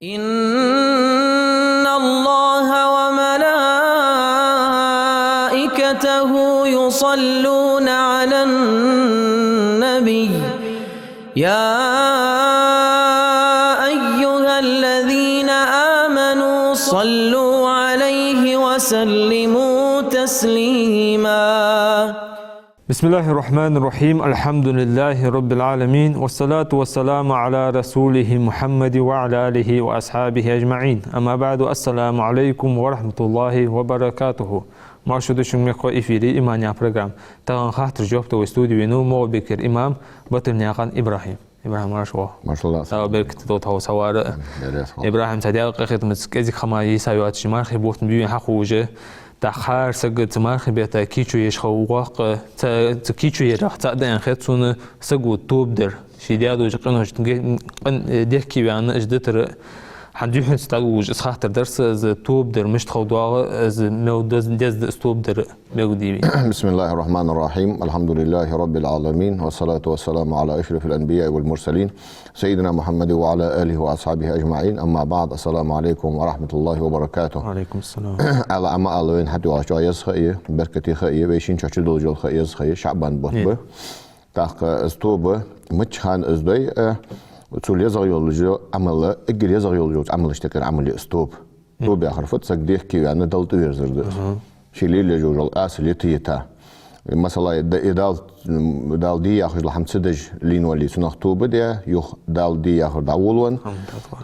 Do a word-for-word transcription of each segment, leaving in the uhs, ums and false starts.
إن الله وملائكته يصلون على النبي، يا أيها الذين آمنوا صلوا عليه وسلموا تسليما. بسم الله الرحمن الرحيم. الحمد لله رب العالمين. والصلاة والسلام على رسوله محمد وعلى آله وأصحابه أجمعين. أما بعد. السلام عليكم ورحمة الله وبركاته. Марша да шун, мехкахой, эфире «Иман» яха программа. Тахан хаттарашта жоп дала вай студе венав МагӀалбикера имам Батырнаькъан ИбрахӀим. ИбрахӀим, марша воагӀалва. Маршалла. Дала беркат долда хьо савара. Беркат долда. ИбрахӀим, цхьа даькъе хетамца кӀезига хӀама йиса йоацаш, мархий бутт ма бий вайна хьаховш. ТӀаккха хӀара сага цу мархий бетта кийчо еш хов воккха, цу, цу кийчо ярах цаӀ да аьнна хет сона саго тоба дар. Ший даь долча къиношта ге-, къин-, э, дехке ваьнна, уж дитар. ХӀанз духхьал дӀалуш, из хаттар дар са, из тоба дар мишта хов доагӀа, из мел дез-, деза да из тоба дар, мел дий вай. بسم الله الرحمن الرحيم. الحمد لله رب العالمين. والصلاة والسلام على أشرف الأنبياء والمرسلين. سيدنا محمد وعلى آله وأصحابه أجمعين. أما بعد. السلام عليكم ورحمة الله وبركاته. وعليكم السلام. Ала ама ала вайна хьатӀайоагӀаш чӀоагӀа еза ха я, беркате ха я, вай шин чу долаш йола ха я, еза ха я, ШаӀбан бутт ба. Е. ТӀаккха из тоба мичча хана из дой, э, цул езагӀа йолаш йола Ӏамал, эггара езагӀа йолаш йолча Ӏамалашта юкъера Ӏамал я из тоба. Тоба яхар фуд? Саг дехке ваьнна, Далла тӀавирзар да из. Ший лелаеш йола ас лета йита. Масала, да-, и Дала, м, Дала де яхаш дола хӀама ца деш лийнвале, цунах тоба де, юха Дала де яхар дӀаволавенна.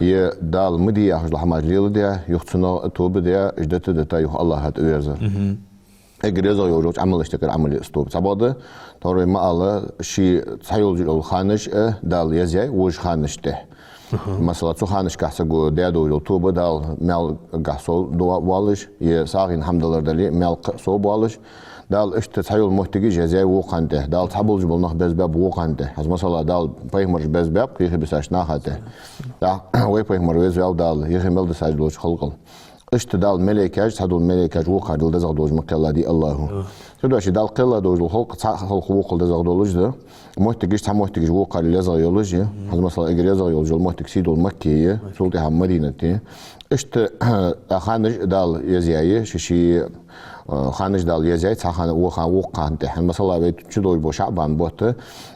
Е Дала ма де яхаш дола хӀамаш леладе, юха цунах тоба де, уж дита-дита юха АллахӀа тӀавирзар. Эггара езагӀа йолаш йолча Ӏамалашта юкъера Ӏамал я из тоба. Цхьабакъда, тхьовра вай ма аллара, ший цхьайолаш йола ханаш а Дала езъяьй вожаш ханашта тӀа. Масала, цу ханашкахь саго даь долаш йола тоба Дала маьлгахь сов ду-, воалаш, е сагӀийна хӀама далар дале, маьл кхы а сов боалаш. Дала иштта цхьайола моттигаш езъяьй вокх хана тӀа. Дала цхьаболаш бола нах безбаьб вокх хана тӀа. ХӀанз масала, Дала пайхамараш безбаьб кхы юхебисача наха тӀа. ТӀаккха вай пайхамар везаваьв Дала юхе мел дисаш долча халкъал. Иштта Дала малейкаш, цхьадола малейкаш вокхарел дезагӀа долаш ма кхелладий АллахӀа. Цудухьа Дала кхелла долаш дола халкъ цхьа халкъ вокхал дезагӀа долаш да. Моттигаш, цхьа моттигаш вокхарел езагӀа йолаш я. ХӀанз масала, эггара езагӀа йолаш йола моттиг сий дола Макка я, цул тӀехьа Мадинат я. Иштта, а, ханаш Дала езъяьй, ший-ший, а, ханаш Дала езъяьй, цхьа хана, вокх хана, вокх хана тӀа. ХӀанз масала, вай чу долаш бола ШаӀбан бутт,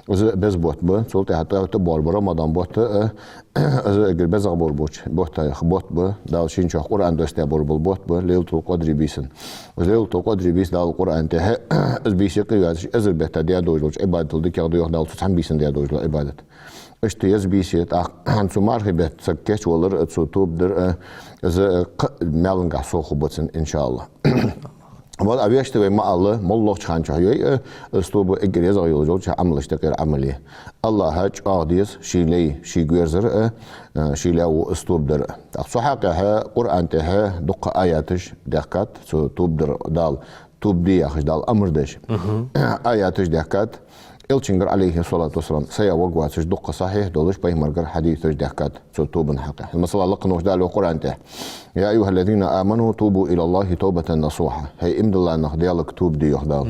из беза бутт ба, цул тӀехьа тӀехьа тӀабоагӀаш ба Рамадан бутт, а, из эггара безагӀа болаш бола бутт, бутт ба, Дала шийна чухь Къуръан доссадаь болаш бола бутт ба, Лайлатул-Къадри бийсан. Из Лайлатул-Къадри бийса Дала Къуръан тӀа, из бийса юкъе ваьлча, эзар бетта даь долаш долча Ӏибадатал дикагӀа да йоах Дала цу цхьан бийсан даь долаш дола Ӏибадат. Иштта еза бийса, тӀаккха хӀанз цу мархий бетта саг кийчвалар, цо тоба дар, а, из, а, кхы а маьлгахь сов хургба цунна, иншааллахӀ. Вала, а вешта вай ма аллара, моллагӀча хана чухь йой, э, из тоба эггара езагӀа йолаш йолча Ӏамалашта юкъера Ӏамал я. АллахӀа чӀоагӀа деза ший лай шийга верзар а, э, ший лай во из тоба дар а. ТӀаккха цу хьакъехьа Къуръан тӀа дукха аяташ даьхкад, цу тоба дар Дала, тоба де яхаш Дала амар деш. Аяташ даьхкад, Элчангара, Ӏалайхи ссалату вассалам, сая ваг вацаш дукха сахьихь долаш пайхамаргара хьадисаш даьхкад цу тобан хьакъехьа. Масала, лакха волча Дала йоах Къуръан тӀа: «يا أيها الذين آمنوا توبوا إلى الله توبة نصوحا». ХӀай иман дилла нах, Даьлага тоба де, йоах Дала.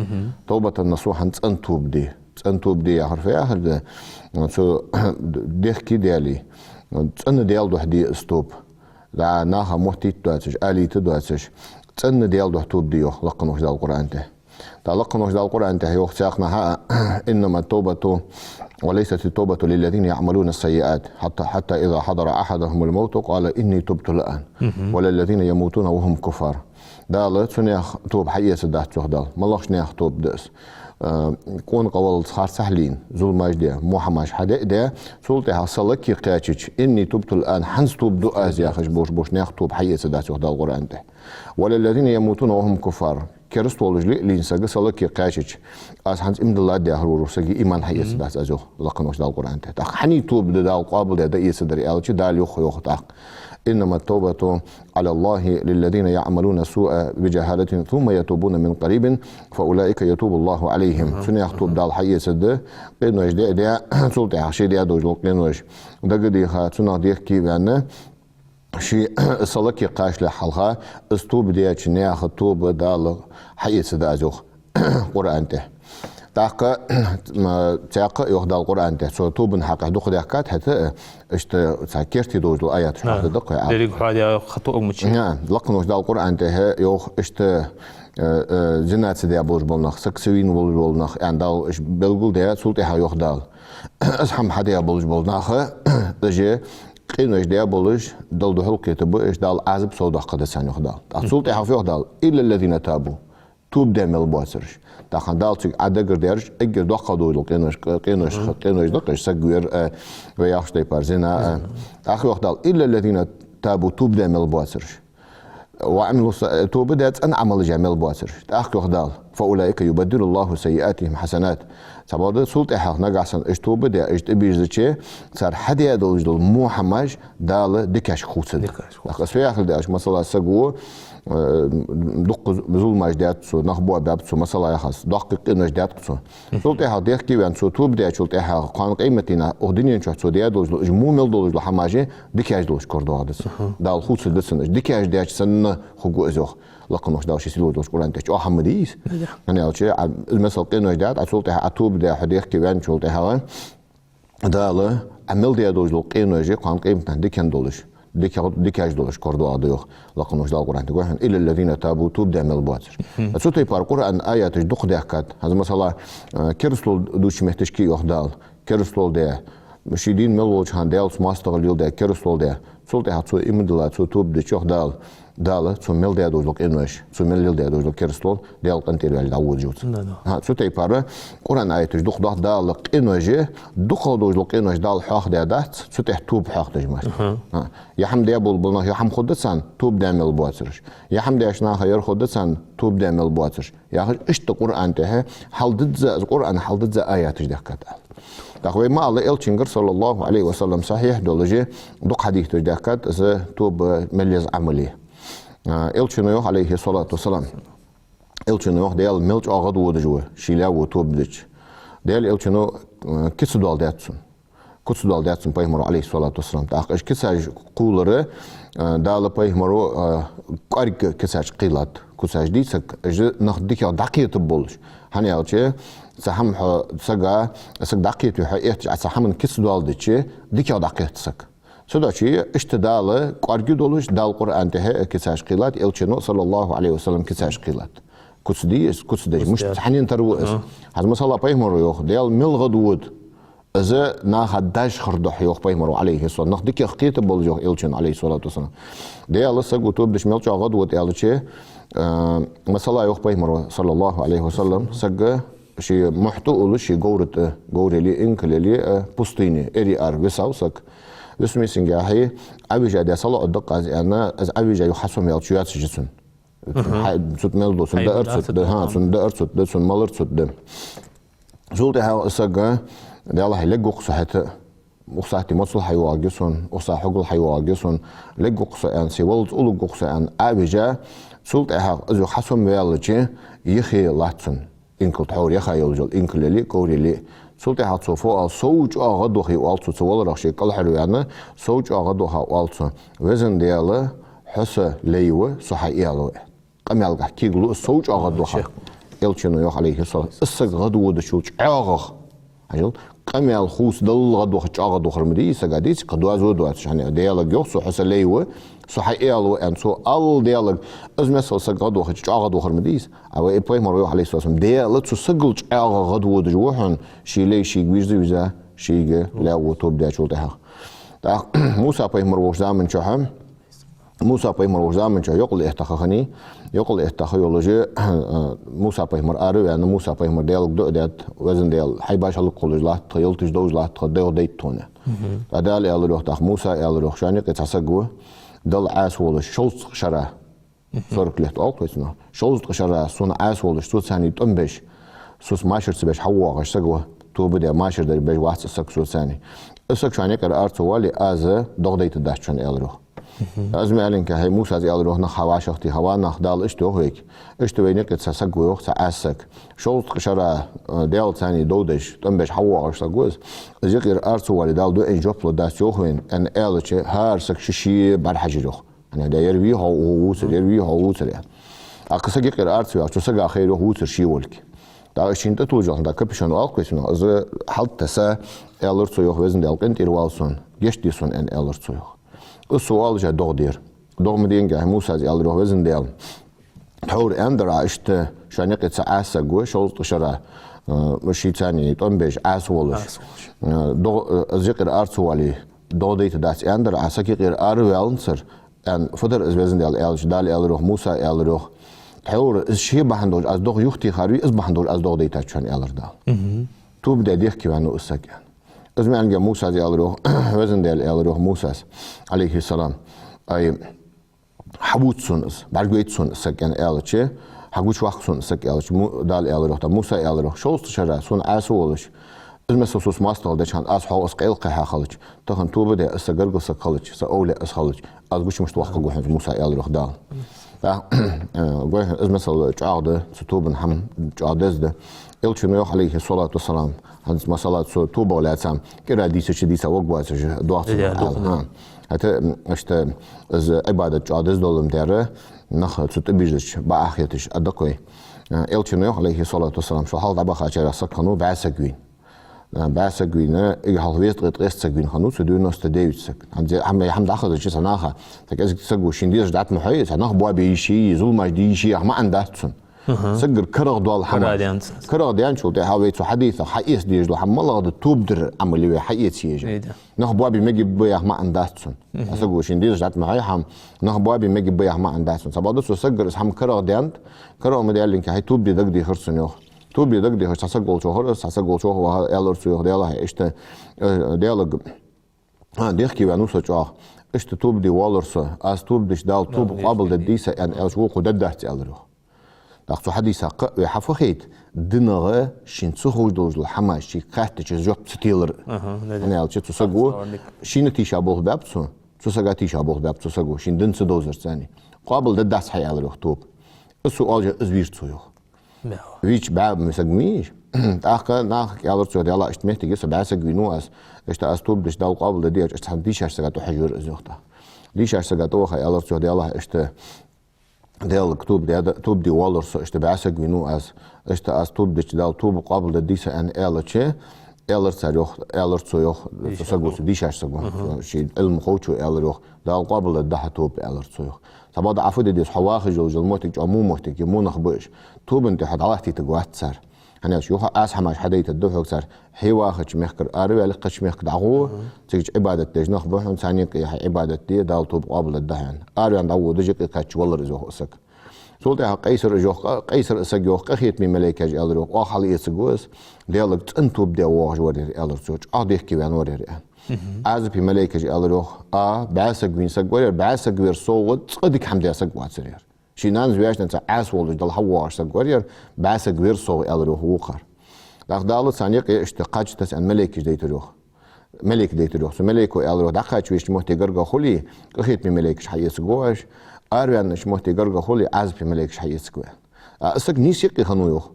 «توبة نصوحا», цӀена тоба де. ЦӀена тоба де яхар фу яхар да? Цу дехке даьле, цӀена Даьла духьа де из тоба. ДӀа наха моттийта доацаш, алийта доацаш, цӀена Даьла духьа тоба де, йоах лакха волча Дала Къуръан тӀа. ТӀаккха лакха волча Дала Къуръан тӀа йоах цхьаннахьа: «إنما التوبة، وليست التوبة للذين يعملون السيئات، حتى، حتى إذا حضر أحدهم الموت قال إني تبت الآن، ولا الذين يموتون وهم كفار». Дала цу наьха тоба хьаэцаргдац, йоах Дала. МалагӀча наьха тоба да из? Э, къонахий валлалца харцахьа лийнна, зуламаш де, во хӀамаш хьадаь а даь, цул тӀехьа са лакхе кхаьчача: «إني تبت الآن», хӀанз тоба ду аз яхаш болаш болча наьха тоба хьаэцаргдац, йоах Дала Къуръан тӀа. «ولا الذين يموتون وهم كفار». Кераста волаш лийнна саг са лакхе кхаьчача: «Аз хӀанз иман дилла», — яхар волча сага иман хьаэцаргдац аз, йоах лакха волча Дала Къуръан тӀа. ТӀаккха хьанна тоба да Дала къоабалдаьд, эцаргдаьд аьлча, Дала йоах, йоах тӀаккха: «إنما التوبة على الله للذين يعملون السوء بجهالة ثم يتوبون من قريب فأولئك يتوب الله عليهم». Цу наьха тоба Дала хьаэцаргда, къинош даь а даь, цул тӀехьа ший даь долаш дола къинош дагадеха, цунах дехке а ваьнна, ший са лакхе кхачалехь хьалха, из тоба деча наьха тоба Дала хьаэцаргда аз, йоах Къуръан тӀа. ТӀаккха, м, цхьаькха а йоах Дала Къуръан тӀа, цу тобан хьакъехьа дукха даьхкад, хӀаьта а, иштта цхьа керте долаш дола аяташ хьоахадаьд-кх вай Ӏа. Деррига хьоахадаь хатӀа ма яций. ХӀа, лакханаш Дала Къуръан тӀа йоах, иштта, э, э, зина ца даь болаш бола нах, саг ца вийна волаш бола нах, аьнна, Дала иштта белгалдаь, цул тӀехьагӀа йоах Дала: из хӀама хьадаь болаш бола нах, уж къинош даь болаш, Далла духьалкхетаргба уж, Дала Ӏазап совдоаккхаргда царна, йоах Дала. ТӀаккха цул тӀехьагӀа фу йоах Дала: «إلا الذين تابوا». Тоба даь мел боацараш. Тахан Дала цига Ӏа дагардаьраш, эггара доккхагӀа долаш дола къинош, къинош, къинош да-кх уж, саг вер, э, вай яхача тайпара зина, э. ТӀаккха йоах Дала: «إلا الذين تابوا», тоба даь мел боацараш. «وعملوا الص-», э, тоба даь, цӀена Ӏамалаш яь мел боацараш. ТӀаккха йоах Дала: «فأولئك يبدل الله سيئاتهم حسنات». Цхьабакъда, цул тӀехьагӀа нагахьа санна уж тоба даь, уж тӀабийрзача, цар хьадаь долаш дола во хӀамаш Дала дикашка хувцаргда. Дикашка хувцаргда. ТӀаккха из фу яхилга да аьлча, масала, саго, э, дукха зу-, зуламаш даьд цо, нах боабаьб цо, масала яхаш, доккхий къинош даьд-кх цо. Цул тӀехьагӀа дехке ваьнна, цо тоба даьчул тӀехьагӀа, кхоана къематдийнахьа укх дунен чухь цо даь долаш дола уж во мел долаш дола хӀамаш дикаш долаш корадаьд Дала. Дала хувцаргда цунна уж. Дикаш даьча санна хургва из, йоах. Лакханаш Дала ший сийлахь долча Къуръан тӀа чӀоагӀа хӀама да из. Да. ХӀана аьлча, Ӏа, масала, къинош даьд, Ӏа цул тӀехьагӀа, Ӏа тоба даь хьо дехке ваьнначул тӀехьагӀа, Дала Ӏа мел даь долаш дола къинош кхоана къематдийнахьа дикан долаш, дика-, дикаш долаш корадаьд, йоах, лакханаш Дала Къуръан тӀа гохьан: «إلا الذين تابوا», тоба даь мел боацараш. Цу тайпара Къуръан аяташ дукха даьхкад. ХӀанз, масала, э, керастал дувцача метташка йоах Дала: керастал даь, ший дийна мел волча хана Даьлаца моастагӀал леладаь, керастал даь. Цул тӀехьагӀа цо иман дилла, цо тоба дича, йоах Дала, Дала цо мел даь долаш дола къинош, цо мел леладаь долаш дола керастал Даьла къинтӀера ваьле дӀаводаш ва цунна. Да, да. ХӀа, цу тайпара Къуръан аяташ дукха доахк Дала къиноши, дукхагӀа долаш дола къинош Дала хьоахадаь дац, цу тӀа тоба хьоахадеш мац. ХӀа. Е хӀама даь болаш бола нах, е хӀама хургда царна, тоба даь мел боацараш. Е хӀама деш наха, ер хургда царна, тоба даь мел боацараш. Яхаш, иштта Къуръан тӀа хьалдизза, из Къуръан хьалдизза аяташ даьхкад Дала. ТӀаккха вай ма аллара, Элчангара, صلى الله عليه وسلم, сахьихь долаш дукха хьадисаш даьхкад из тоба мел еза Ӏамал. А, Элчано йоах, عليه الصلاة والسلام. Элчано йоах, Даьла мел чӀоагӀа гӀадводаш ва ший лаьво тоба дича. Даьла Элчано, э, кица доал даьд цунна. Куц доал даьд цунна пайхамаро, عليه الصلاة والسلام. ТӀаккха уж кицаш кхоллар, э, Дала, пайхамаро, э, кӀоарга кицаш кхийлад. Куцаш дий саг, уж нах дикагӀа дӀакхетаргболаш. ХӀана аьлча, цхьа хӀама хьо сага, саг дӀакхетаве хьо эттача, Ӏа цхьа хӀаман кица доал дича, дикагӀа дӀакхет саг. Цудухьа иштта Дала кӀоарга долаш, Дала Къуръан тӀа кицаш кхийлад, Элчано, صلى الله عليه وسلم, кицаш кхийлад. Куц дий из, куц деш, мишта хьанна тара ва из? ХӀанз, масала, пайхамаро йоах, Даьла мел гӀадвода, из наха дашхар духьа, йоах пайхамаро, عليه الصلاة. Нах дикагӀа кхетаргболаш, йоах Элчано, عليه الصلاة والسلام. Даьла саго тоба дича мел чӀоагӀа гӀадвода аьлча, э, масала, йоах пайхамаро, صلى الله عليه وسلم, саг ший мухь тӀа уллаш, ший говра тӀа, говр яле, инкал яле, э, пустыне, эри ара висав саг. Висача моттиге хье, Ӏовижа, Даьла салоӀа дакъаза аьнна, из Ӏовижа юха хьасомаваьлча йоацаш я цунна. Цунна хьа-, цу тӀа мел дола, цунна даар цу тӀа да, хӀа, цунна даар цу тӀа да, цунна малар цу тӀа да. Цул тӀехьагӀа из саг: Даьла, хьай лергва-кх со хӀаьта а. Укх сахьте моцал хьайоагӀаргья сона, укх сахьте хьогал хьайоагӀаргья сона, лергва-кх со аьнна, се валлалца уларгва-кх со аьнна, Ӏовижа, цул тӀехьагӀа из юха хьасомаваьлча, яхе латт цунна. Инкал тхьовра яха йолаш йола инкал яле, говр яле. Цул тӀехьагӀа цо фу оал: «Сов чӀоагӀа гӀадвахе, — оал цо, цу валарах ше кӀалхарваьнна, — сов чӀоагӀа гӀадваха, — оал цо, — Везан Даьла, хьо са лайва, со хьаиалва». Къамаьлагахьа кегалу из: «Сов чӀоагӀа гӀадваха». Элчано йоах, عليه الصلاة: из саг гӀадводачул чӀоагӀагӀа, хьажал, къамаьл хувцадаллал гӀадвахача чӀоагӀа гӀадвахар ма дий из сага, деций, кхы доазув доацаш, хӀана аьлча Даьлага йоах цо: «Хьо са лайва, со хьаиалва», аьнна, цо аллал Даьлага, из мел саг гӀадвахача чӀоагӀа гӀадвахар ма дий из. А вай, э, пайхамаро йоах, عليه الصلاة والسلام, Даьла цу сагал чӀоагӀагӀа гӀадводаш ва хьона ший лай шийга вийрза а вийрза, шийга лаьво тоба даьчул тӀехьагӀа. ТӀаккха Муса пайхамар волча заман чухь, Муса пайхамар волча заман чухь йокъал эттаха хиннай, йокъал эттаха йолаш, э, Муса пайхамар ара а ваьнна, Муса пайхамара Даьлага дуӀа даьд: «Везан Даьла, хьай башха хӀалакхулаш латт тха, ялташ довш латт тха, дегӀ дайта тхона». ТӀаккха Дала аьлар йоах, тӀаккха Муса аьлар йоах: «Шоана юкъе цхьа саг ва, Далла Ӏаьса волаш, шовзткъа шера, сорок лет оал-кх вай цунах, шовзткъа шера сона Ӏаьса волаш, со царна тӀом беш, соца машар ца беш хьавоагӀаш саг ва, тоба даь, машар деш беш вац из саг соца. Из саг шоана юкъера ара ца вале, аз догӀа дайтаргдац шоана», — аьлар йоах. Из ма аьлинге, хӀай, Мусас аьлар йоах, нах хьа вӀашагӀтехе: «Ва нах, Дала иштта йоах вайга: иштта вайна юкъе цхьа саг ва, йоах, цхьа Ӏаьса саг. Шовзткъа шера, э, Даьла царна дов деш, тӀом беш хьавоагӀаш саг ва из. Из юкъера ара ца вале, Дала дуӀайна жоп лургдац йоах вайна», — аьнна аьлча, хӀара саг ший-ший бӀарахьежар йоах. ХӀана аьлча ер вий хьо вувцар, ер вий хьо вувцар, аьнна. ТӀаккха саг юкъера ара ца ваьлча, цу сага хайра йоах вувцар ше волга. ТӀаккха шийна тӀатуллаш йола хӀама, капюшон оал-кх вай цунах, из хьалтӀатесса, аьлар цо, йоах: «Везан Даьла, къинтӀера вала сона, гешт де сона», — аьнна, аьлар цо, йоах. Из цо оалаш а догӀа дера. ДогӀа ма дий-кх, Мусас аьлар, йоах: «Везан Даьла, тхьовра аьннадар Ӏа иштта, шоана юкъе цхьа Ӏаьса саг ва шовзткъа шера, э, шийца цхьана тӀом беш Ӏаьса волаш. Ӏаьса волаш. Э, догӀа, э, из юкъера ара ца вале, догӀа дайта дац аьннадар Ӏа, саг юкъера ара ваьннацар», — аьнна. «Фу дар из, Везан Даьла?» — аьлча, Дала аьлар, йоах, Муса аьлар, йоах: «Тхьовра из ше бахьан долаш аз догӀа юхатехар вий, из бахьан долаш аз догӀа дайтац шоана», — аьлар Дала. Мгм. «Тоба даь дехке ваьннав из саг», — аьнна. Из ма аьннинге Мусас аьлар, йоах: «Везан Даьла, — аьлар, йоах, Мусас, Ӏалайхи ссалам, — ай, хьавувц сона из, бӀаргавайта сона из саг», — аьнна аьлча, «Хьагучаваккха сона из саг», — аьлча, Му-, Дала аьлар, йоах, тӀаккха Муса аьлар, йоах: «Шовзткъа шера сона Ӏаьса волаш, из, масала, соца моастагӀал деча хана аз хьох из къайла кхихьа хилча, тахан тоба даь, из са гаргара саг хилча, са овлияъ из хилча, аз гуча мишта воаккхаргва хьона из, Муса», — аьлар, йоах, Дала. ТӀаккха, э, гой хьона, из, масала, чӀоагӀа да, цу тобан хӀама чӀоагӀа деза да. Элчано йоах, Ӏалайхи ссалату вассалам, хӀанз, масала, цу тобах лаьца кӀира дийцача дийца варгвацар доацар. Ия, аьла, дукха. ХӀа. ХӀаьта, м, иштта из Ӏибадат чӀоагӀа деза долаш ма дий, нах цу тӀабижача бакъахьа хеташ а да-кх вай. Э, Элчано йоах, Ӏалайхи ссалату вассалам, шоана хьалха дӀабахачарех саг хиннав бӀаь саг вийна. Э, бӀаь саг вийна, эггара хьалха везткъеи ткъеста саг вийна хиннав цу девяносто девять саг. ХӀанз хӀама, хӀама дӀахазача цхьа наха, тӀаккха из саг ва, шийна дезаш дӀатӀа ма хьой, цхьа нах боабе йиш я, зулам де йиш я яха маӀан дац цун. Аха. Саггара карагӀдоал хӀама. КарагӀа даьннад цун. КарагӀа даьнначул тӀехьагӀа вай цу хьадисах хьаэца дезаш дола хӀама малагӀа да, тоба дар Ӏамал я вай хьаэца езаш. Ай да. Нах боабе мегаш ба яха маӀан дац цун. Мгм. Из саг ва, шийна дезаш дӀатӀа ма хьой хӀама, нах боабе мегаш ба яха маӀан дац цун. Цхьабакъда цу саггара из хӀама карагӀа даьннад, карагӀа ма даьллинге, хӀай, тоба де дагадехар цунна, йоах. Тоба де дагадехаш цхьа саг волча вахар из, цхьа саг волча ваха, аьлар цо, йоах, Даьлахьа, иштта, э, Даьлага, а, дехке ваьннав со чӀоагӀа. Иштта тоба де воаллар со. Аз тоба дича Дала тоба къоабалдергдий са, аьнна, аьлча, вокхо дергдац, аьлар, йоах. ТӀаккха цу хьадисах кхы а вай хьафахийта, динагӀа шийна ца ховш долаш дола хӀамаш шийга хаьттача жоп ца телар. Аха, да, да. ХӀана аьлча цу саго шийна тийша болх баьб цо, цу сага тийша болх баьб цу саго, шийна дин ца довзар цани. Къоабалдергдац хьа, аьлар, йоах, тоба. Из цо оалаш, из вийра цо, йоах. Вийча бӀаь саг ма вий уж. ТӀаккха нахага аьлар цо, йоах: «Даьлахьа, иштта моттиг я, со бӀаь саг вийна аз, иштта аз тоба дича Дала къоабалдергдий аьлча, иштта цхьан дийшача сага тӀа хьожавир из», — йоах тӀаккха. Дийшача сага тӀа ваха, аьлар цо, йоах: «Даьлахьа, иштта Даьлага тоба де, тоба де воаллар со, иштта бӀаь саг вийнав аз, иштта аз тоба дича Дала тоба къоабалдергдий са», — аьнна аьлча, аьлар цар, йоах, аьлар цо, йоах, цу саго, цу дийшача саго, ший Ӏилма ховчо аьлар, йоах: «Дала къоабалдергда хьа тоба», — аьлар цо, йоах. Цхьабакъда Ӏа фу де деза, хьо вахаш йолаш йола моттиг чӀоагӀа во моттиг я, во нах ба уж. Тобанна тӀа хьо дӀалаттийта вац цар. ХӀана аьлча юха аз хӀамаш хьадайтаргда хьога цар. Хье вахача мехкара араваьле, кхыча мехка дӀагӀо, цигача Ӏибадат деш нах ба хьона, царна юкъе хьай Ӏибадат де, Дала тоба къоабалдергда хьа, аьнна. Араваьнна дӀагӀо, дажа юкъе кхаьчача валар из, йоах, из саг. Цул тӀехьагӀа къайсар из, йоах, къа-, къайсар из саг, йоах, къахетаме малейкаша аьлар, йоах: «Оаха хьалъэцаргва из, Даьлага цӀена тоба даь воагӀаш вар ер», — аьлар цо, чӀоагӀа дехке ваьнна вар ер, аьнна. Мгм. Ӏазапе малейкаша аьлар, йоах: «А, бӀаь саг вийна саг вар ер, бӀаь саг вер совгӀа цкъа дика хӀама даь саг вацар ер. Ший нанас, вешнанца Ӏаьса волаш Далла хьавоагӀаш саг вар ер, бӀаь саг вер совгӀа», — аьлар, йоах, вокхар. ТӀаккха Дала царна юкъе иштта кхача тесса, аьнна, малейкаш дайтар, йоах. Малейк дайтар, йоах. Цу малейко аьлар, йоах: «ДӀакхача везача метте гаргагӀа хуле, къахетаме малейкаш хьаэцаргва оаш, араваьннача метте гаргагӀа хуле, Ӏазапе малейкаш хьаэцаргва», — аьнна. А, из саг нийса юкъе хиннав, йоах.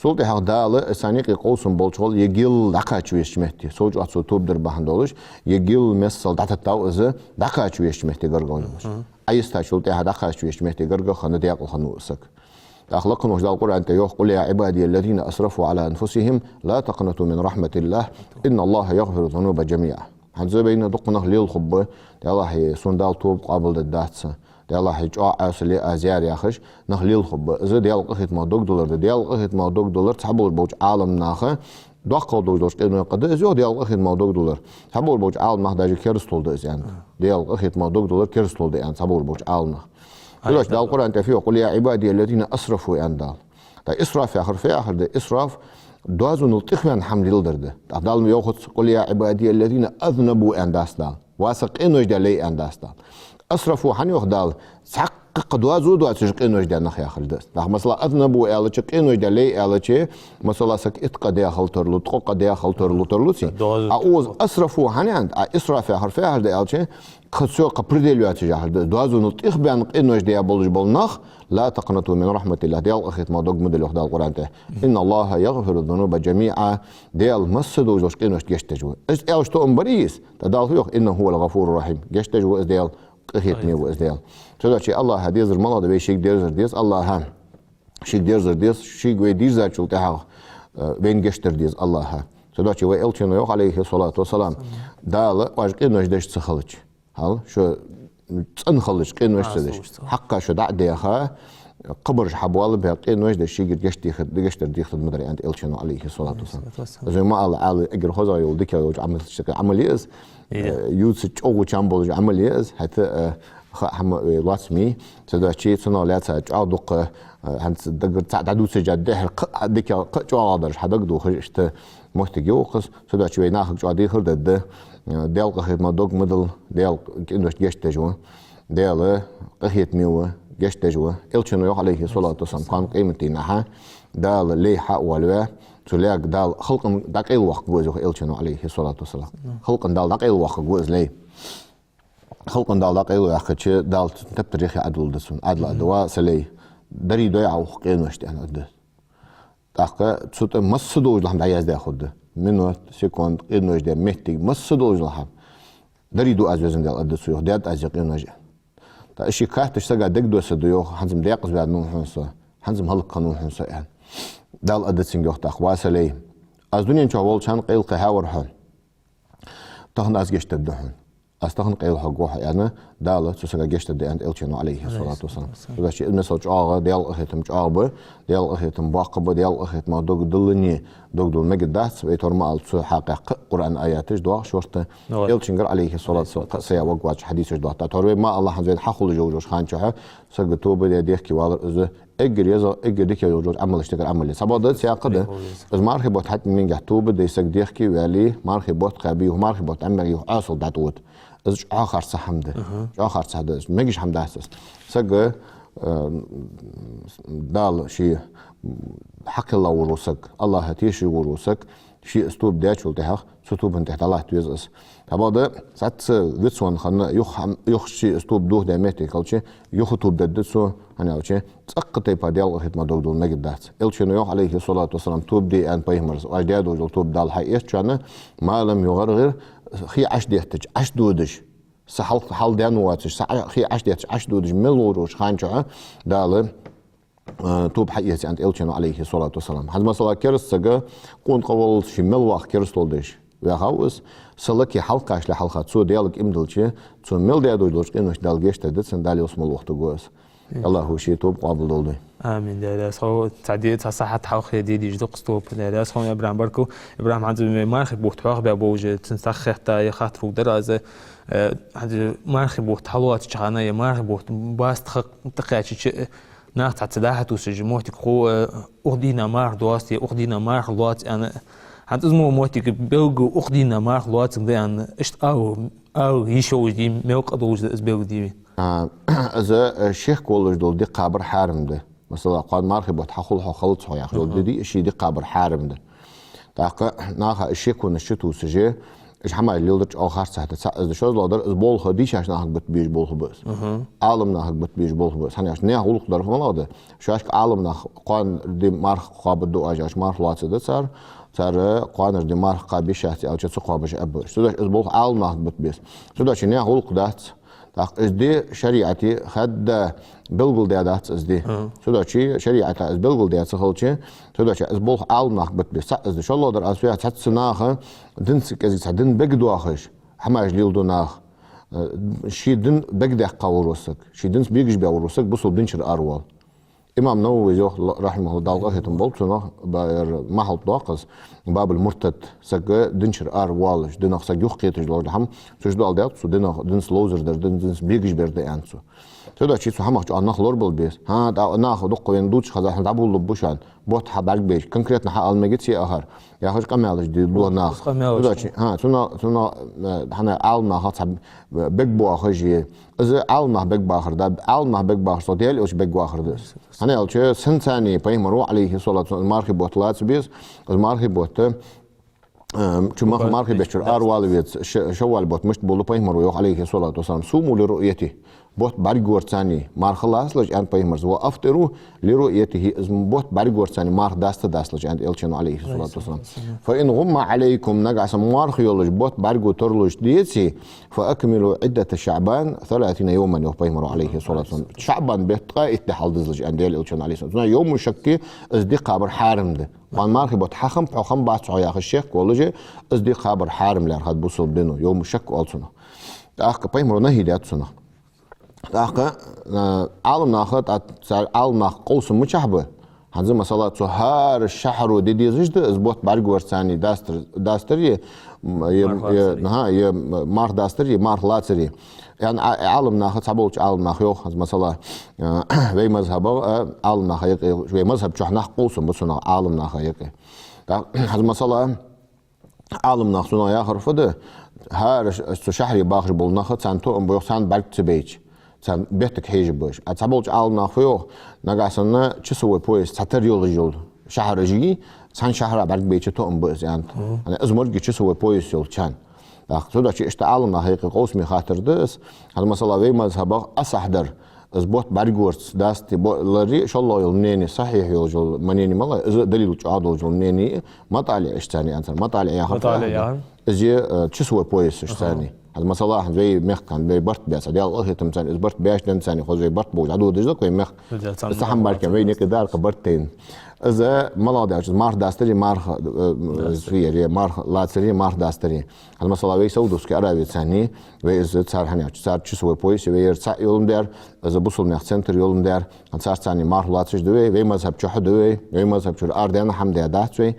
Цул тӀехьагӀа Дала царна юкъе къовсам болча гӀолла, е гел дӀакхача везача метте, сов чӀоагӀа цо тоба дар бахьан долаш, е гел мессал дӀататтав из, дӀакхача везача метте гаргагӀа йолаш. Мгм. Ӏайистачул тӀехьагӀа дӀакхача везача метте гаргагӀа хинна, декъала хиннав из саг. ТӀаккха лакха волча Дала Къуръан тӀа йоах: «قل يا عبادي الذين أسرفوا على أنفسهم لا تقنطوا من رحمة الله إن الله يغفر الذنوب جميعا». ХӀанз вайна дукха нах лела хургба, Даьлахьа, сона Дала тоба къоабалдергдац, Даьлахьа, чӀоагӀа Ӏаьса ле аз ер яхаш, нах лела хургба. Из Даьла къахетамах дог диллар да. Даьла къахетамах дог диллар цхьаболча Ӏаламнаха доккхагӀа долаш долча къиноех юкъе да из, йоах, Даьла къахетамах дог диллар. Цхьаболча Ӏаламнаха даже керастал да из аьнна. Даьла къахетамах дог диллар керастал да аьнна цхьаболча Ӏаламнаха. Хьажал, Дала Къуръан тӀа фу йоах: «قل يا عبادي الذين أسرفوا», — аьнна Дала. ТӀаккха исраф яхар фу яхар да? Исраф — доазонал тӀехваьнна хӀама леладар да. ТӀаккха Дала ма йоахац: «قل يا عبادي الذين أذنبوا», — аьнна дац Дала. «Ва са къинош даь лай», — аьнна дац Дала. «أسرفوا» хӀана йоах Дала? Цхьаккха доазув доацаш къинош даь нах яхар да из. ТӀаккха, масала, «أذنبوا» аьлча, къинош даь лай аьлча, масала, саг итт къа даь хила тарлу, ткъо къа даь хила тарлу, тарлу ци. Доазув. А укхаза «أسرفوا» хӀана аьннад? А исраф яхар фу яхар да аьлча, кхы цо кхы предел йоацаш яхар да. Доазонал тӀехбаьнна къинош даь болаш бола нах, «لا تقنطوا من رحمة الله», Даьла къахетамах дог ма дилла, йоах Дала Къуръан тӀа. «إن الله يغفر الذنوب جميعا», Даьла массадолча къиношта гешт деш ва. Из аьлча тоам бар из, тӀаккха Дала фу йоах: «إنه هو الغفور الرحيم». Гешт деш ва из Даьла, къахетаме ва из Даьла. Цудухьа АллахӀа дезар малагӀа да, вай шийга дерзар деза, АллахӀа шийга дерзар деза, шийга вай дийрзачул тӀехьагӀа э, вайна гешт дар деза АллахӀа. Цудухьа вай Элчано йоах, Ӏалайхи ссалату вассалам, Дала оаш къинош деш ца хилча, хьал, шо цӀена хилча, къинош ца деш, хьакха шо дӀа а деха, кхыбараш хьабоалабаь, къинош деш, шийгара гешт дехар, гешт дар дехар ма дар, аьннад Элчано, Ӏалайхи ссалату вассалам. Из вай ма аллара, Ӏа эггара хозагӀа йола дика йолча Ӏамалех, Ӏамал я из, э, ювцача чӀоагӀа чам болаш Ӏамал я из, хӀаьта, э, ха хӀама вай лоаца ма йий, цудухьа цунах лаьца чӀоагӀа дукха, э, хӀанз дагара цхьа дӀадувцаш а дехар, кхы а дика, кхы а чӀоагӀа дараш хьадагадохаш, иштта моттиг я укхаза, цудухьа вай нахага чӀоагӀа дехар дергда, э, Даьла къахетама дог ма дилла, Даьла къиношта гешт деш ва, Даьла къахетаме ва, гешт деш ва. Элчано йоах, Ӏалайхи ссалату вассалам, кхоана къематдийнахьа Дала лай хьа а воалаве, цу лаьга Дала халкъана дӀакъайлавоаккхаргва из, йоах Элчано, Ӏалайхи ссалату вассалам. Халкъана Дала дӀакъайлавоаккхаргва из лай. Халкъана Дала дӀакъайлаваьккхача, Дала цун тептар яхе Ӏадулда цунна. Ӏадала аргда: «Ва са лай, дарий дой Ӏа укх къиношта», аьнна аргда. ТӀаккха цу тӀа масса долаш дола хӀама дӀаяздаь хургда. Минот, секунд, къинош даь моттиг, масса долаш дола хӀама. Дарий ду аз, Везан Даьла, аргда цо, йоах, даьд аз е къинош. ТӀаккха из ший кхеташ сага дегадоссаргда, йоах, хӀанз-м даькъаза ваьннав хьона со, хӀанз-м хӀалакхиннав хьона со, аьнна. Дала аргда цунга, йоах, тӀаккха: «Ва са лай, аз дунен чу волча хана къайла кхехьавар хьо. Тахан аз гешт дергда хьона. Аз тахан къайла хьогва хьо», аьнна, Дала цу сага гешт дергда, аьннад Элчано, Ӏалайхи ссалату вассалам. Цудухьа из масал чӀоагӀа, Даьла къахетам чӀоагӀа ба, Даьла къахетам боккха ба, Даьла къахетама дог диллане, дог дилла мегаргдац, вай тхьовра ма аллара, цу хьакъехьа кхы а Къуръан аяташ доагӀа шортта. Элчангара, Ӏалайхи ссалату вассалам, кхы а сая вагвач хьадисаш доагӀа. ТӀаккха тхьовра вай ма аллара, хӀанз вайна хьахулаш йолча хана чухь сага тоба даь дехке валар из эггара езагӀа, эггара дика йолча Ӏамалашта юкъера Ӏамал я. Цхьабакъда, цхьаькха да. Из мархий бутт хьатӀа мингехь тоба даь саг дехке ваьле, мархий бутт кхаьбе, юха мархий бутт Ӏомабаьле, юха Ӏаьсал дӀатӀаода. Из чӀоагӀа харц хӀама да. ЧӀоагӀа харц хӀама да из. Мегаш хӀама дац из. Сага, э, Дала ше хьакхелла вола саг, АллахӀа тешаш вола саг, ше из тоба даьчул тӀехьагӀа, цу тобан тӀа дӀалатта веза из. Цхьабакъда, цхьацца вицвенна хана, юха хӀам-, юха ше из тоба дохадаь моттиг хилча, юха тоба дергда цо, хӀана аьлча цӀаккха тайпара Даьла къахетама дог дилла мегаргдац. Элчано йоах, Ӏалайхи ссалату вассалам, тоба де аьнна пайхамара, оаш даь долаш дола тоба Дала хьаэцачоа, ма лам югӀаргӀир, хий Ӏодеттача Ӏододаш, са хьал-, хьалдаьнна воацаш, са Ӏа-, хий Ӏодеттача Ӏододаш мел волча хана чухь Дала, э, тоба хьаэц, аьннад Элчано, Ӏалайхи ссалату вассалам. ХӀанз масала, кераста саг къонахчалца ше мел ваха керастал деш ваьхав из, са лаке хьалкхачале хьалха цо Даьлага иман диллача, цо мел даь долаш долча къиношта Дала гешт дергда цунна, Дала ялсмала вохийтаргва из. АллахӀа ший тоба къоабалдолда вай. Амин. Даьла раьза хилва, цхьа ди-, цхьа сахьат хьалха де дезаш да-кх из тоба. Даьла раьза хилва, Ибрахим, баркал. Ибрахим, хӀанз вай мархий бутт хьоахабаь болаш, цунца сахьхетта, е хаттар хургдар аз, э, хӀанз мархий бутт хьалоацача хана, е мархий бутт баста ха-, тӀакхаьчача, нах цхьацца дӀа-хьа тувсаш, моттиг хов, э, укх дийнахьа марха доаца, е укх дийнахьа марха лоаца аьнна. ХӀанз из мо моттиг белгала укх дийнахьа марха лоацилга да аьнна, иштта ала, ала йиш йолаш дий, мел къа долаш да из белгалде вайна? А, из, э, шек волаш дола ди кхабар хьарам да. Масала, кхоана мархий бутт хьахул хьо, хилац хьо яхаш дола ди дий, ший ди кхабар хьарам да. ТӀаккха наха из шеконаш чутувсаш, уж хӀамаш леладар чӀоагӀа харц хӀама да. Цхьа из да, шозлагӀдар, из болх дийшача нахага бита безаш болх ба из. Ӏаламнахага бита безаш болх ба из. ХӀана аьлча наьха гӀулакх дар фу малагӀа да? Шоашка Ӏаламнаха, кхоана ди марха кхоабаргда оаш, оаш марха лоацаргда цар, цар кхоанара ди марха кхаба йиш яц аьлча, ца кхоабаш а ба уж. Цудухьа из болх Ӏаламнахага бита беза. Цудухьа наьха гӀулакх дац. ТӀаккха из ди шариӀате хадда белгалдаь дац из ди. Цудухьа шариӀата из белгалдаь ца хилча, цудухьа из болх Ӏаламнахага бита беза. Цхьа из да, шозлагӀдар, аз веха цхьацца наха динца кӀезига цхьа дин бегадоахаш хӀамаш леладу нах. Э, ший дин бегадаьккха вола саг, ший динца бегаш баь вола саг бусалба динчура аравоал. Имам Нававис йоах, ла-, рахьимахӀуллахӀ, Дала къахетам болба цунах, ба-, ер махьалта доаккх аз, Бабуль-Муртад, саг динчура аравоалаш, динах саг юхакхеташ долаш дола хӀама, цу чу доаладаьд цо, динах, динца ловзар дар да, динца бегаш бар да аьннад цо. Цудухьа цу хӀамах чӀоагӀа нах лорабала беза. ХӀа, да-, нах дукха вайна дувцаш хеза, хӀанз дӀаболалургба шоана, бутт хьабӀаргабайча, конкретно хьаала мегаций акхар, яхаш къамаьлаш де-, ду нах. Къамаьлаш. Цудухьа, хӀа, цунах, цунах, э, хӀана, Ӏаламнаха цхьа бегабоахаш е, из Ӏаламнах бегабахар да, Ӏаламнах бегабахар со Даьла Элча бегавахар да из. ХӀана аьлча, сенца пайхамара, Ӏалайхи ссалату вассалам, мархий бутт лаца беза, из мархий бутт, э, чу мах-, мархий бетта чура аравала веза, ш-, шавваль бутт мишта болалу, пайхамара йоах, Ӏалайхи ссалату вассалам: «صوموا لرؤيته». бутт бӀаргагорцани марха лацалаш, аьннад пайхамара, «وأفطروا لرؤيته», из бутт бӀаргагорцани марха даста дасталаш, аьннад элчано, عليه الصلاة والسلام. «فإن غم عليكم», нагахьа санна марха йолаш бутт бӀаргаго тарлуш деце, «فأكملوا عدة شعبان ثلاثين يوما», йоах пайхамара, عليه الصلاة والسلام. ШаӀбан бетта ткъаь итт ди хьалдизалаш, аьннад элчано, عليه الصلاة والسلام. Цунах يوم الشك, из ди кхабар хьарам да. Кхоана мархий бутт хьахиннаб хьо, хиннабац хьо яхаш шек волаш, из ди кхабар хьарам лаьрхӀад бусалба дино, يوم الشك оал цунах. ТӀаккха пайхамара нахьи даьд цунах. ТӀаккха, а, Ӏаламнаха, тӀа цар Ӏаламнах къовсам мичахьа ба? ХӀанз, масала, цу хӀара шахьаро де дезаш да из бутт бӀаргагорцани дастар, дастари, м, е, марха е, лацари. Аха, е марха дастари, марха лацари. Ян а, Ӏаламнаха, цхьаболча Ӏаламнаха йоах, хӀанз, масала, а, вай мазхӀабах, а, Ӏаламнаха юкъе, вай мазхӀаб чухь нах къовсам ба цунах Ӏаламнаха юкъе. ТӀаккха, хӀанз, масала, Ӏаламнаха цунах яхар фуд, хӀара ш-, цу шахьаре бахаш бола нах, царна тоам ба йоах, царна бӀарг ца байча, царна беттага хьежа ба уж. А цхьаболча Ӏаламнаха фу йоах, нагахьа санна часовой пояс цхьатарра йолаш йола шахьараш я, цхьан шахьара бӀарг байча тоам ба из, аьннад. Мгм. ХӀана, из мо-, часовой пояс йолча хана. ТӀаккха цудухьа иштта Ӏаламнаха юкъе къовсаме хаттар да из. ХӀанз, масала, вай мазхӀабах асахьдар, из бутт бӀаргагорца дастабе ларри, шоллагӀа йола мнение, сахьихь йолаш йола мнение мала, из далил чӀоагӀа долаш йола мнение, МутӀалиӀ ишцани аьннад царна. МутӀалиӀ яхар МутӀалиӀ фу яхар? Из е, э, часовой пояс ишцани. Аха. ХӀанз, масала, хӀанз вай мехка, вай барт баьца, Даьла къахетамца, из барт беш денз царна, хоза вай барт болаш Ӏадодаш да вай мехка. Из цхьа хӀама баркан, вай никъ дар-кха барт тайна. Из малагӀа даьлча, из марха дастари, марха, э, м, Дастари. Сфери, марха лацари, марха дастари. ХӀанз, масала, вай Саудовски Араве царна, вай из цар хьанявча, цар часовой пояс, вай ер цхьа йолаш дар, из бусалба наьха центр йолаш дар, хӀанз цар царна марха лацаш да вай, вай мазхӀаб чухь да вай, вай мазхӀаб чура арадаьнна хӀама даь дац вай.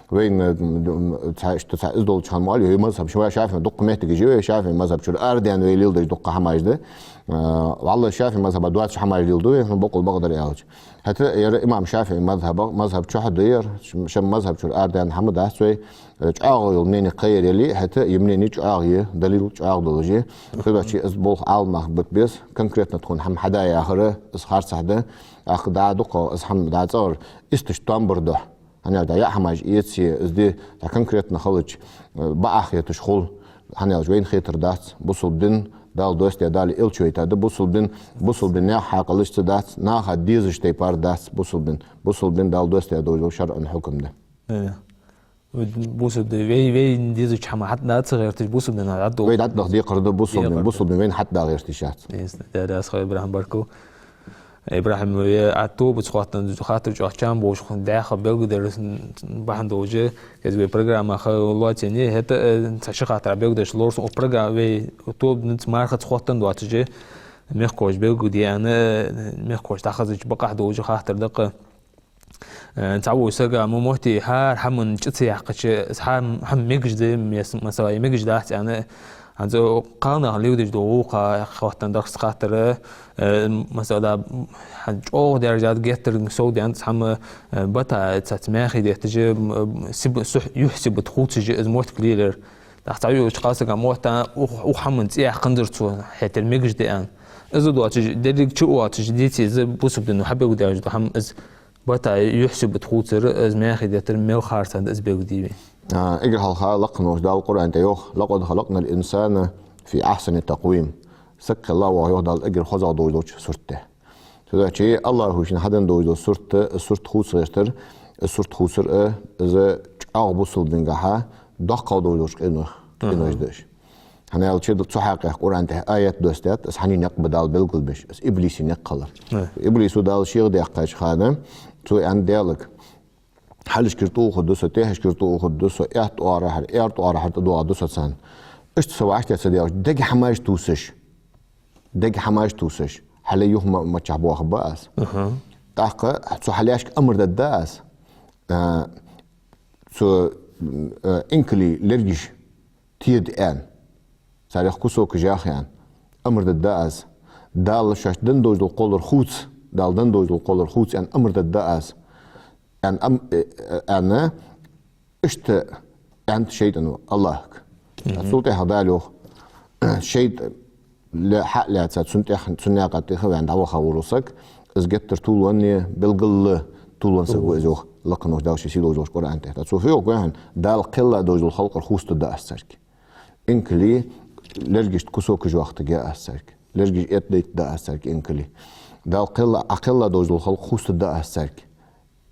Вайна, м, м, цхьа, иштта цхьа из долча хана мо аьле, вай мазхӀаб, шоай шафиӀий дукха моттигаш я вай, шафиӀий мазхӀаб чура арадаьнна вай леладеш дукха хӀамаш да. А, валлахӀи, шафиӀий мазхӀаба доацаш хӀамаш леладу вай, хьона бокъонца бакъдар аьлча. ХӀаьта ер имам ШафиӀий мазхӀабах, мазхӀаб чухь да ер, ш-, шоай мазхӀаб чура арадаьнна хӀама дац вай, э, чӀоагӀа йола мнение кхы яр яле, хӀаьта ер мнение чӀоагӀа я, далил чӀоагӀа долаш я. Цудухьа из болх Ӏаламнаха бита беза, конкретно тхона хӀама хьада яхар, из харцахьа да, тӀаккха дӀа дукха из хӀама дӀа цӀагӀара исташ тоам бар духьа. ХӀана аьлча дӀа яа хӀамаш эце, из де дӀа конкретно хилча, э, бакъахьа хеташ хул. ХӀана аьлча вайна хетар дац, бусалба дин Дала доссадаьд, Дала элча вайтад, бусалба дин, бусалба дин наьха хьакъалца дац, наха дезача тайпара дац бусалба дин. Бусалба дин Дала доссадаь долаш йола шарӀан хьукам да. Э, бусалба дин, вай, вай дезача хӀаман хьатӀадаха ца гӀерташ, бусалба дин хьатӀадоагӀа. Вай дӀатӀадахьа декхар да, бусалба дин, декхар да. Бусалба дин вайна хьатӀадаха гӀерташ яц. Из, Даьла раьза хилва, ИбрахӀим, вай а тоба ца хоттаденна, хаттар чӀоагӀа чам болаш, дӀаьха белгалдер бахьан долаш, кӀезига вай программах лоацийна, хӀаьта, э, цхьа ши хаттар белгалдеш лоархӀ сона, укх программа вай тоба ца, мархаца хоттаденна доацаш, мехкахоша белгалде аьнна, э, мехкахошта дӀахазача бакъахьа долаш хаттар да-кх. Э, цхьаволча сага мо моттиг хӀара хӀаман чӀи ца яьккхача, из хӀама, хӀама мегаш да, мес-, масала, е мегаш дац аьнна, хӀанз кхалнаха леладеш дола гӀулакх хоттаденна да-кх из хаттар, э, масала, хӀанз чӀоагӀа даьржа да, геттара совдаьнна цхьа хӀама, э, бата цхьацца маьхий детташ, м, сиба-, сухь-, юхь сибат хувцаш из моттиг лелаяр. ТӀаккха цхьайолча кхалсага мотт а, укх, укх хӀаман цӀи яьккханзар цо, хӀаьта ер мегаш да аьнна. Из доацаш, деррига чу а воацаш, деций из бусалба дино хьабелгалдаь дола хӀама, из бата юхь сибат хувцар, из маьхий деттар мел харцахьа да, из белгалде вай. А, эггара хьалха Лакха волча Дала Къуръан тӀа йоах: «لقد خلقنا الإنسان في أحسن تقويم». Саг кхелла воагӀа, йоах Дала, эггара хозагӀа долаш долча сурта тӀа. Цудухьа АллахӀа шийна хьаденна долаш дола сурт, сурт хувца гӀертар, сурт хувцар а, из чӀоагӀа бусалба дингахьа доккхагӀа долаш долча къинойх, къинойх да уж. ХӀана аьлча цу хьакъехьа Къуръан тӀа аят доссадаьд, из хьанна никъ ба Дала белгалбеш, из иблиса никъ хилар. Иблисо Дала шийга даьккхача хана, цо аьннад Даьлага: «Хьалхашкара тӀа ухаргда со, тӀехьашкара тӀа ухаргда со, аьтта оагӀорахьара, аьрда оагӀорахьара тӀадоагӀаргда со царна». Иштта со вӀаштӀехьа ца даьлча, дега хӀамаш тувсаш, дега хӀамаш тувсаш, хьа лай юхамаччахьа боахаргба аз. ТӀаккха цу хьа лаьшка амар дергда аз, а, цу, а, инкалий лергаш теда аьнна, царех кусокаш яха аьнна, амар дергда аз. Дала шоашта денна долаш дола кхоллар хувца, Дала денна долаш дола кхоллар хувца аьнна, амар дергда аз. Аьнна, ам-, э, э, аьнна, иштта аьннад шайтӀано АллахӀага. Цул тӀехьагӀа Дала йоах: шайтӀа ле-, хьа а лаьца, цун тӀех-, цун наькъа тӀехваьнна дӀаваха вола саг, из геттара тувлавенна, белгала тувлавенна саг ва из, йоах Лакха волча Дала ший сийдолча Къуръан тӀа. ТӀаккха цо фу йоах гой хьона: Дала кхелла долаш дола халкъара хувцадергда аз царга. Инкалий лергашта кусокаш вахийтаргья аз царга. Лераш эттадайтаргда аз царга инкали. Дала кхелла, Ӏа кхелла долаш дола халкъ хувцаргда аз царга.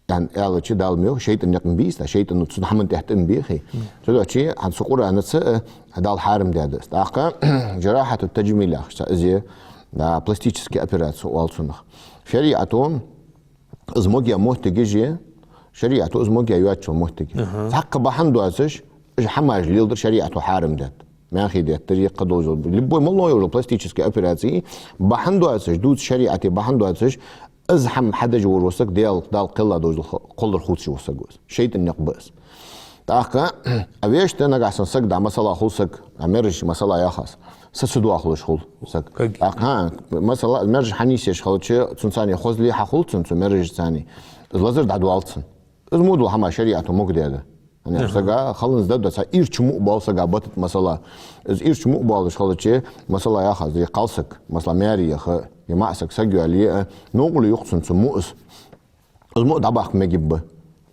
Ян аьлча, Дала ма йоах, шайтӀан никъ ма бий из, шайтӀано цу хӀаман тӀехьа тӀа ма бехий. Цудухьа хӀанз цу Къуръанаца, э, Дала хьарам даьд из. ТӀаккха жарахьату таджмил яхаш цхьа из я, да, пластическая операция оал цунах. ШариӀато из могаяь моттигаш я, шариӀато из могаяь йоацача моттиге. Аха. Цхьаккха бахьан доацаш, уж хӀамаш леладар шариӀато хьарам даьд. Маьхий деттар, е кхыдола, любой моллагӀа йола пластическая операция, бахьан доацаш, дувца шариӀате бахьан доацаш, из хӀама хьадеш вола саг, Дала, Дала кхелла долаш дола кхоллар хувцаш вола саг ва из. ШайтӀан никъ ба из. ТӀаккха, а вешта нагахьа санна саг да, масала, хул саг, а мераж, масала, яхаш, са ца доахалуш хул саг. Каги. ТӀаккха, хӀа, масала, мераж хьанийсъеш хилча, цунцара хозал хьахул цунна, цу меражаца. Из лазар дӀадоал цунна. Из мо дола хӀама шариӀато могадаьд. ХӀана аьлча, аха, сага халанза дадда цхьа ирча муъ боал сага батат, масала. Из ирча муъ боалаш хилча, масала, яхаш, е кхалсаг, масала, маьре яха, е маӀа саг, саг йоалае, а, новкъарло ю-кх цунна цу муъас. Из муъ дӀабаккха мегаш ба.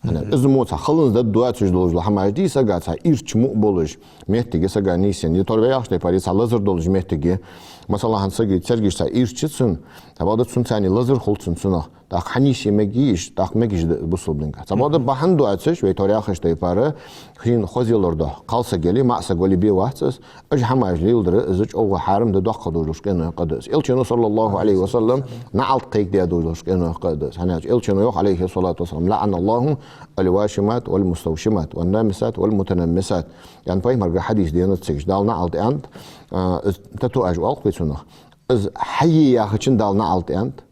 ХӀана аьлча, из мо цхьа халанза дадда доацаш долаш дола хӀама дий сага цхьа ирча муъ болаш моттиге сага нийсъенна. Е тора вай яхача тайпара цхьа лазар долаш моттиге. Масала, хӀанз сага цергаш цхьа ирча цунна, цхьабакъда цунцара лазар хул цунна цунах. ТӀаккха хьанийсъе мегаш, тӀаккха мегаш да бусалба динга. Цхьабакъда бахьан доацаш, вай тора яхача тайпара, шийна хоза ялар духьа, кхалсаг яле, маӀа саг вале бе вац из, уж хӀамаш леладар из чӀоагӀа хьарам да доккхагӀа долаш долча къинойх къа да из. Элчано, саллаллахӀу Ӏалайхи ва саллам, наӀалт кхайкадаь долаш долча къинойх къа да из. ХӀана аьлча Элчано йоах, Ӏалайхи ссалату вассалам: «لعن الله الواشمات والمستوشمات والنامصات والمتنمصات». Ян пайхамарга хьадис денад цига, Дала наӀалт аьннад, а, из татуаж оал-кх вай цунах. Из хьае яхачоа Дала наӀалт аьннад.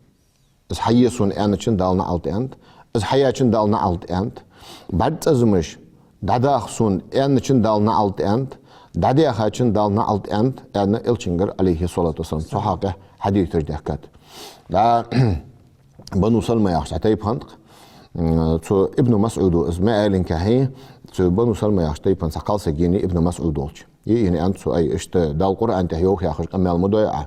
Из хьае сона аьнначоа Дала наӀалт аьннад, из хьаяьчоа Дала наӀалт аьннад, бӀарг цӀазамаш дӀадаха сона аьнначоа Дала наӀалт аьннад, дӀадаьхачоа Дала наӀалт аьннад, аьнна Элчангара, Ӏалайхи ссалату вассалам, цу хьакъехьа хьадис даьккхад. Да, Бану Салма яхаш цхьа тайпа хиннад-кх, м, цу Ибн МасӀуда из ма аьлинкахьа, цу Бану Салма яхача тайпан цхьа кхалсаг енай Ибн МасӀуда волча. Е, е аьннад цо, ай, иштта Дала Къуръан тӀа йоах яхаш къамаьл ма дой Ӏа.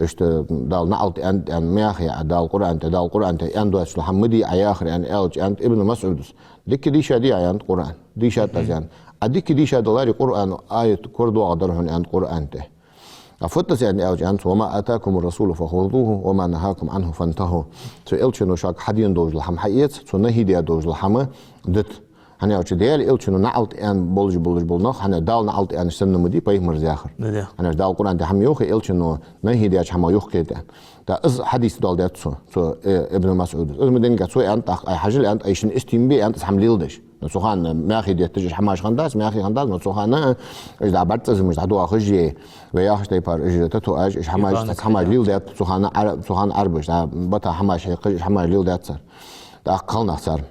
Иштта Дала наӀалт аьннад, аьнна ма яхий Ӏа, Дала Къуръан тӀа, Дала Къуръан тӀа аьнна доацаш дола хӀама ма дий Ӏа яхар, аьнна аьлча, аьннад Ибн МасӀудас: «Дика дийшадий Ӏа, — аьннад, — Къуръан?» «Дийшад аз», — аьннад. «Ӏа дика дийшадаларе, Къуръан аят корадоагӀаргдар хьона, — аьннад, — Къуръан тӀа». «А фуд из?» — аьнна аьлча, аьннад цо: «وما آتاكم الرسول فخذوه وما نهاكم عنه فانتهوا». Цу Элчано шуга хьадена долаш дола хӀама хьаэца, цо нахьи даь долаш дола хӀама дита. ХӀана аьлча, Даьла Элчано наӀалт аьнна болаш, болаш бола нах, хӀана, Дала наӀалт аьнна санна ма дий пайхамара яхар. Да, да. ХӀана аьлча, Дала Къуръан тӀа хӀама йоахий, Элчано нахьи даьча хӀамах юхакхета. Да, из хьадис доаладаьд цо, цо, э, Ибн МасӀудас. Из ма денга цо аьннад тӀаккха, ай, хьажал, аьннад, ай, шун истий ма бий, аьннад, из хӀама леладеш. Но цу хана маьхий детташ уж хӀамаш хиннадац, маьхий хиннадац, но цу хана уж да бӀарг цӀазамаш дӀадоахаш, е, вай яхача тайпара, уж татуаж, уж хӀамаш, цхьа хӀамаш леладаьд цу хана Ӏар-, цу хана Ӏарбаша, да, бата хӀамаш хьекхаш, уж хӀамаш леладаьд цар. ТӀаккха кхалнах цар.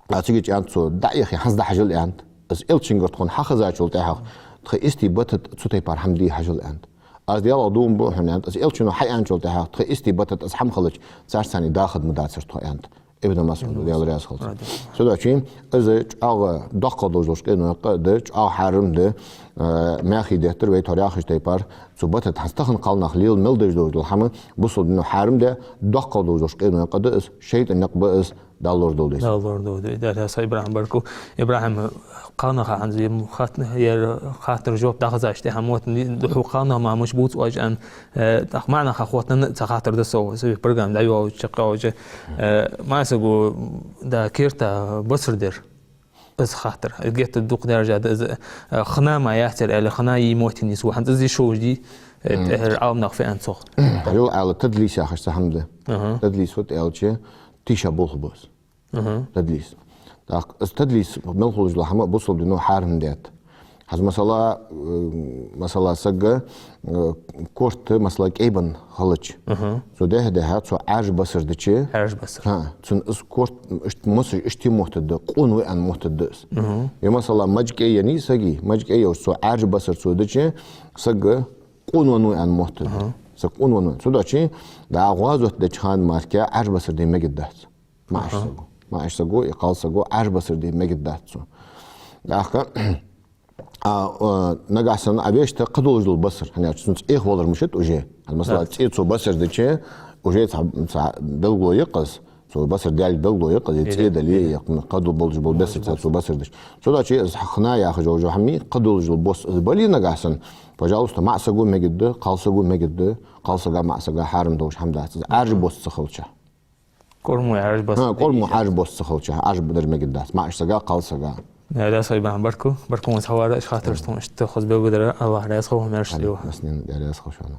А цига чӀоагӀа цо дӀаихе, хӀанз дӀахьажал, аьннад. Из Элчангара тхона хьахезачул тӀехьагӀа, тха истий батат цу тайпара хӀама де хьажал, аьннад. Аз Даьлах дув буъ хьона, аьннад, из Элчано хьааьнначул тӀехьагӀа, тха истий батат из хӀама хилча, царца цхьана даха ма дацар тхо, аьннад Ибн МасӀуда, Даьла раьза хилва цунна. Цудухьа из чӀоагӀа доккхагӀа долаш долча къинойх къа да, чӀоагӀа хьарам да, э, маьхий деттар вай тора яхача тайпара, цу батат хӀанз тахан кхалнах лела мел деш долаш дола хӀама бусалба дино хьарам даь, доккхагӀа долаш долча къинойх къа да из, шайтӀан никъ ба из, Дала лорадолда вай. Дала лорадолда вай. Дала са ИбрахӀим баркал. ИбрахӀим, кхалнаха хӀанз ма хатна, ер хаттара жоп дӀахазача тӀехьа мотт, духьал кхалнах ма муш буц оаж аьнна, э, тӀаккха маӀа наха хоттаденна цхьа хаттар да со, са программа дӀайоагӀача, чакхйоагӀача, э, маӀа саго, да, керта басар дер. Из хаттар. Геттара дукха даьржа да из, э, хӀама ма яцар, аьле, хӀама йий моттиг нийсву. ХӀанз из йиш йолаш дий, э, тӀехьара Ӏаламнаха фу аьннад цох. Хьажал, ала, тадлис яхаш цхьа хӀама да. Аха. Тадлис фуд аьлча, тийша болх ба из. Аха. Тадлис. ТӀаккха из тадлис мел хулаш дола хӀама бусалба дино хьарам даьд. ХӀанз масала, э, масала сага, э, корта, масала, кӀайбан хилча. Аха. Цо дехьа-дехьа, цо Ӏаьржа басар дича. Ӏаьржа басар. ХӀа, цун из корта, иштта мосаш, иштта моттаргда, къона ва аьнна моттаргда из. Аха. Е масала маьждиге еннай сага, маьждиге йолаш цо Ӏаьржа басар цо дича, саг къона веннав аьнна моттаргда. Аха. Саг къона веннав. Цудухьа, да, гӀазот деча хана мара Ӏаьржа басар де мегаргдац. МаӀача саго. МаӀача саго, е кхалсаго Ӏаьржа басар де мегаргдац цо. ТӀаккха, а, а, нагахьа санна а вешта кхыдолаш дола басар, хӀана аьлча цунца Ӏехавалар мишта уже. ХӀанз масала, цӀе цо басар дича, уже цхьа, цхьа белгало я-кх из, цо басар даьлга белгало я-кх из, е цӀе дале, е кхыдола болаш бола бесса цо басар дича. Цудухьа из хӀана яхаш йола хӀама, кхыдолаш дола бос из бале нагахьа санна, Пожалуйста, маӀа саго мегаргда, кхалсаго мегаргда, кхалсага, маӀа сага хьарам долаш хӀама дац из, Ӏаьржа бос ца хилча. КӀормо Ӏаьржа бос. ХӀа, кӀормо Ӏаьржа бос ца хилча, Ӏаьржа дар мегаргдац, маӀача сага, кхалсага. Даьла раьза хилва, баркал. Баркал хьона хьаварах, хаттараш тхона иштта хоза белгалдара, АллахӀ раьза хилва хьона, маьрша дийла. Маснин Даьла раьза хилва шоана.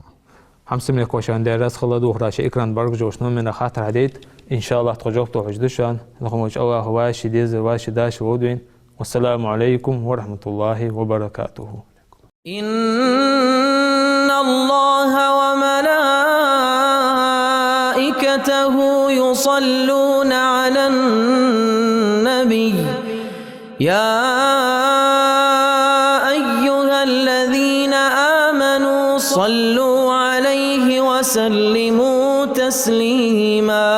Хьамсара мехкахой, шоана Даьла раьза хилва, духараш экрана бӀаргагуш йолча номера хаттар хьадайта. ИншааллахӀ, тхо жоп тохаш да шоана. Лакха волча АллахӀа вай ши деза, вай ши даша вовдвин. والسلام عليكم ورحمة الله وبركاته. إن الله وملائكته يصلون على النبي، يا أيها الذين آمنوا صلوا عليه وسلموا تسليما.